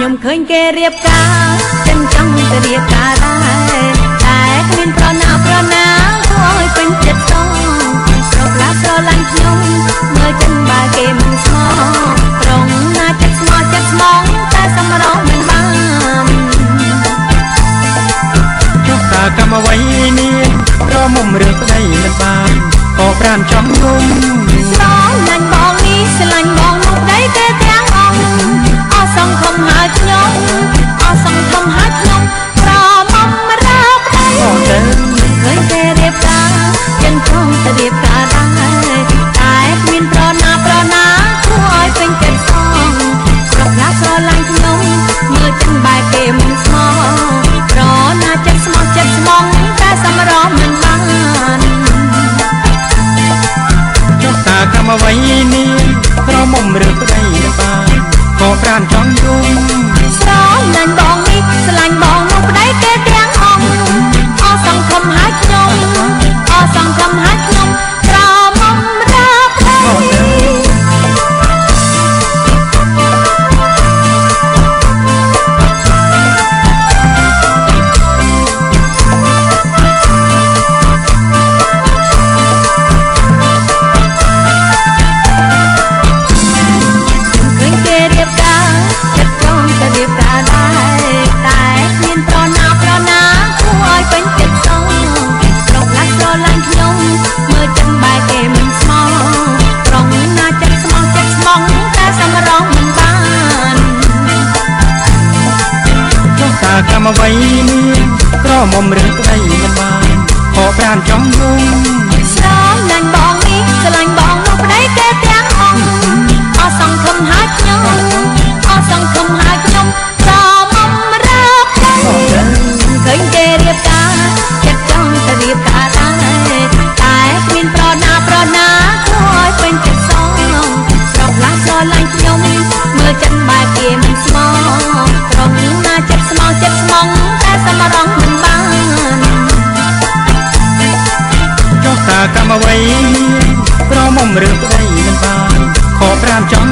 ខ្ញុំឃើញគេរៀបការចិនចង់ទៅរៀបការដែរតែគ្មានប្រណាប្រណាគួរឲ្យពេញចិត្តសងប្រផ្លាស្រឡាញ់ខ្ញុំមើលចិនបើគេមិនស្មោះត្រង់ណាចិត្តស្មោះចិត្តស្មងតែសម្រងមិនបាន ចុះតាកម្មអ្វីនេះក្រមុំរឿងប្តីមិនបានក៏ប្រានចង់យំ ស្រឡាញ់បងនេះស្រឡាញ់បងនោះប្តីគេទាំងអង្គអស់សង្ឃឹមហើយខ្ញុំអស់សង្ឃឹមហើយខ្ញុំប្រមុំរើប្តី ក៏ទៅ ឃើញគេរៀបការចិនចង់ទៅរៀបការដែរតែគ្មានប្រណាប្រណាគួរឲ្យពេញចិត្តសងប្រខ្លះស្រឡាញ់ខ្ញុំមើលចិនបែកគេមិនស្មោះប្រណាចិត្តស្មោះចិត្តស្មងតែសម្រមិនបាន ចុះតាកម្មអ្វីនេះក្រមុំរឿងប្តីមិនបានក៏ប្រានចង់យំ ស្រឡាញ់បងនេះស្រឡាញ់បងនោះប្តីគេទាំងអង្គអស់សង្ឃឹមហើយខ្ញុំអស់សង្ឃឹមហើយខ្ញុំក្រមុំរើប្តី ក៏ទៅ ឃើញគេរៀបការចិត្តចង់ទៅរៀបការដែរតែគ្មានប្រណាប្រណាគួរឲ្យពេញចិត្តសងប្រុសខ្លះស្រឡាញ់ខ្ញុំមើលចិនបែកគេមិនស្មោះត្រង់ណាចិត្តស្មោះចិត្តស្មងតែសម្រងមិនបាន ចុះតាកម្មអ្វីនេះក្រមុំរឿងប្តីមិនបានក៏ប្រានចង់យំ ស្រឡាញ់បងនេះស្រឡាញ់បងនោះប្តីគេទាំងអង្គអស់សង្ឃឹមហើយខ្ញុំអស់សង្ឃឹមហើយខ្ញុំប្រមុំរើប្តី ក៏ទៅ ឃើញគេរៀបការចិត្តចង់ទៅរៀបការដែរតែគ្មានប្រណាប្រណាគួរឲ្យពេញចិត្តសងប្រខ្លះស្រឡាញ់ខ្ញុំមើលចិនបែកគេមិនស្មោះត្រង់ណាចិត្តស្មោះចិត្តស្មងតែសម្រងមិនបាន ចុះតាកម្មអ្វីនេះក្រមុំរឿងប្តីមិនបានខប្រានចង់